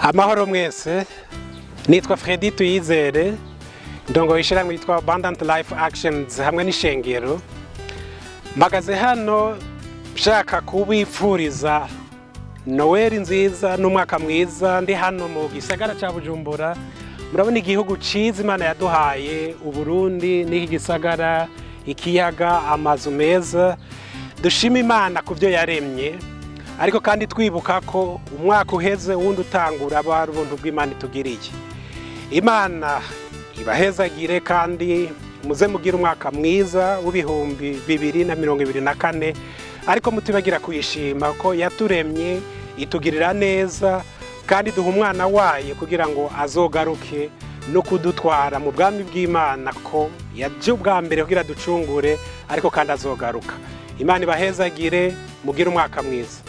Amahoro mwese. Nitwa Fredy Tuyizere, ndongoye ishyirahamwe yitwa Abundant Life Actions hamwe n'ishengero. Mpagaze hano nshaka kubipfuriza Noweli nziza n'umwaka mwiza. Ndi hano mu gisagara cya Bujumbura. Murabona igihugu cyiza Imana yaduhaye, Uburundi, n'iki gisagara, ikiyaga, amazu meza. Dushima Imana ku byo yaremye, ariko kandi twibuka ko umwaka uheze, uwundi utangura, aba ari ubuntu bw'Imana itugiriye. Imana ibahezagire kandi muze mugire umwaka mwiza w'2024, ariko mutibagira kuyishima ko yaturemye, itugirira neza, kandi duha umwana wayo kugira ngo azogaruke no kudutwara mu bwami bw'Imana, ko yaje ubwa mbere kugira ducungure, ariko kandi azogaruka. Imana ibahezagire, mugire umwaka mwiza.